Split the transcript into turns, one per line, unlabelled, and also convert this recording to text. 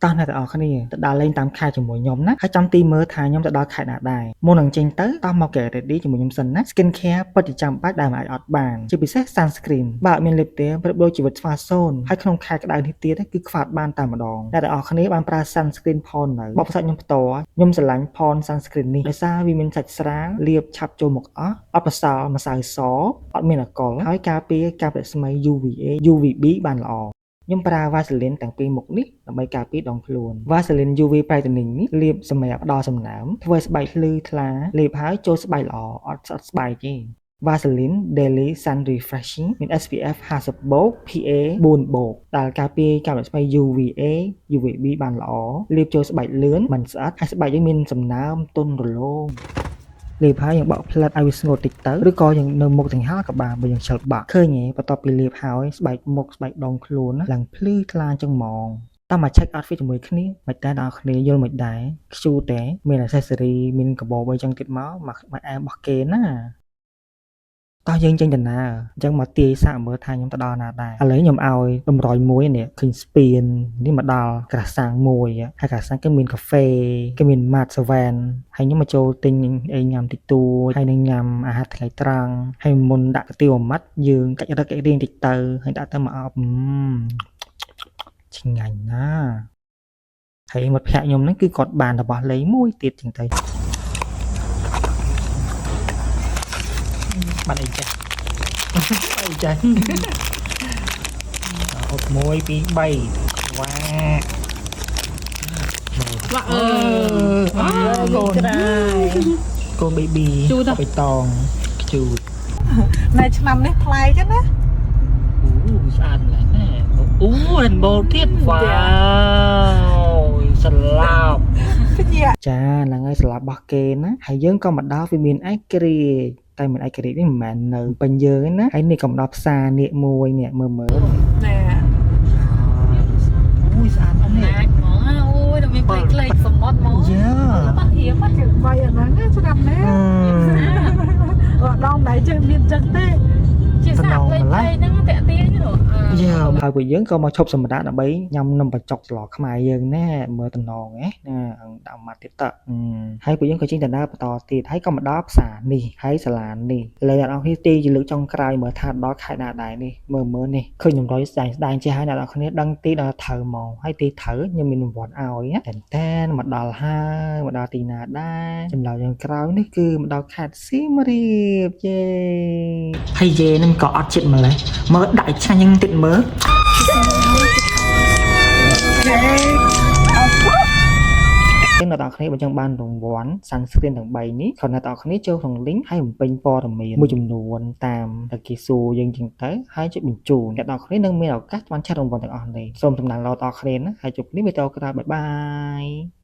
តោះអ្នកទាំងអស់គ្នាទៅដើរលេងតាមខេត្តជាមួយខ្ញុំណាហើយចាំទីមើលថាខ្ញុំទៅដល់ខេត្តណាដែរមុននឹងចេញទៅតោះមក get ready ជាមួយខ្ញុំសិនណា skin care ពិតជាចាំបាច់ដែលមិនអាចអត់បានជាពិសេស sunscreen បើអត់មានលេបទេប្រៀបដូចជីវិតស្វាសូន្យហើយក្នុងខែក្តៅនេះទៀតគឺខ្វះបានតែម្ដងអ្នកទាំងអស់គ្នាបានប្រើ sunscreen Pond's នៅបបផ្សាយខ្ញុំផ្ទាល់ខ្ញុំស្រឡាញ់ Pond's sunscreen នេះដោយសារវាមានសាច់ស្រាលលាបឆាប់ចូលមុខអស់អត់បន្សល់ម្សៅសអត់មានអាល់កុលហើយការពារការរស្មី UVA UVB បានល្អខ្ញុំប្រើ Vaseline ទាំងពីរមុខនេះដើម្បីការពារដងខ្លួន Vaseline UV Brightening នេះលាបសម្រាប់ផ្ដល់សំណើមធ្វើឲ្យស្បែកភ្លឺថ្លាលាបហើយចូលស្បែកល្អអត់ស្អិតស្បែកទេ Vaseline Daily Sun Refreshing មាន SPF 50បូក PA 4បូកដែលការពារកាំរស្មី UVA UVB បានល្អលាបចូលស្បែកលឿនមិនស្អិតហើយស្បែកយើងមានសំណើមទន់រលោងលាបហើយយើងបកផ្លិតឲ្យវាស្ងួតតិចទៅឬក៏យើងនៅមុខកង្ហារក៏បានបើយើងខ្ជិលបាក់ឃើញទេបន្ទាប់ពីលាបហើយស្បែកមុខស្បែកដងខ្លួនណាឡើងភ្លឺថ្លាចឹងហ្មងតោះមក check outfit ជាមួយគ្នាមិនតែដល់គ្នាយល់មិនដែរខ្ជូតែមាន accessory មានកាបូបអីចឹងទៀតមកមកមកអែមរបស់គេណាតោះយើងចេញដំណើរអញ្ចឹងមកទាយសាកមើលថាខ្ញុំទៅដល់ណាដែរឥឡូវខ្ញុំឲ្យតម្រុយមួយនេះឃើញស្ពាននេះមកដល់ក្រាសាំងមួយហើយក្រាសាំងគេមានកាហ្វេគេមាន Mart 7ហើយខ្ញុំមកចូលទិញអីញ៉ាំតិចតួចហើយនឹងញ៉ាំអាហារថ្ងៃត្រង់ហើយមុនដាក់កាទៀវមួយម៉ាត់យើងកាច់រឹកកាច់រៀងតិចទៅហើយដាក់ទៅមកអប់ឆ្ងាញ់ណាស់ហើយមិត្តភក្តិខ្ញុំហ្នឹងគឺគាត់បានរបស់លេងមួយទៀតចឹងទៅបានអីចេះ អីចេះអត់1 2 3វ៉ា
វ៉ាអឺ
អើកូន
ក្រៃ
កូន baby
ជូត
បៃតងខ្ជូត
នៅឆ្នាំនេះប្លែកណា
អូស្អាតម្ល៉េះណែអូ rainbow ទៀតវ៉ាវស្លាប់
ភ្ញាក់
ចាហ្នឹងហើយស្លាប់របស់គេណាហើយយើងក៏មកដល់វាមានឯករាជ្យតែមិនឯករាជ្យនេះមិនមែននៅពេញយើងទេណាហើយនេះក៏មកដល់ផ្សារនាគមួយនេះមើលមើល
ណែ
អូយស្អាតណាស់នេះ
ណាច់ហ្មងអូយដល់មានផ្លេកផ្លេកសមុទ្រហ្មង
យ៉ា
បាត់រៀប
ជើងបីអាហ្នឹងឆ្នាំនេះអត់ដងដៃចេះមានចឹងទេ
ជាសាផ្លេកផ្លេកហ្នឹងតាក់ទាញហ៎
យ៉ាហើយពួកយើងក៏មកឈប់សម្រាកដើម្បីញ៉ាំនំបញ្ចុកស្លខ្មែរយើងណែមើលតំណងណាដាក់ម៉ាត់ទៀតតហើយពួកយើងក៏ចេញដំណើរបន្តទៀតហើយក៏មកដល់ផ្សារនេះហើយសាលានេះឥឡូវអ្នកនរគ្នាទីជាលើកចុងក្រោយមើលថាដល់ខេត្តណាដែរនេះមើលមើលនេះឃើញតម្រុយស្ដែងស្ដែងចេះហើយអ្នកនរគ្នាដឹងទីដល់ត្រូវហ្មងហើយទីត្រូវខ្ញុំមានរង្វាន់ឲ្យណាតែតែនមកដល់ហើយមកដល់ទីណាដែរចម្លើយយ៉ាងក្រោយនេះគឺមកដល់ខេត្តសៀមរាបយេហើយយេនឹងក៏អត់ចិត្តម្លេះមើលដាក់ឲ្យឆ្ងាញ់យ៉ាងទៀតមើល ចឹងអ្នកទាំងអស់គ្នាបើចង់បានរង្វាន់ sunscreen ទាំង3នេះគ្រាន់តែអ្នកទាំងអស់គ្នាចូលក្នុង link ហើយបំពេញព័ត៌មានមួយចំនួនតាមដែលគេសួរយើងចឹងទៅហើយចុចបញ្ជូនអ្នកទាំងអស់គ្នានឹងមានឱកាសបានឆាត់រង្វាន់ទាំងអស់នេះសូមតំណាងល្អដល់អ្នកគ្នាណាហើយជួបគ្នាវីដេអូក្រោយ bye bye.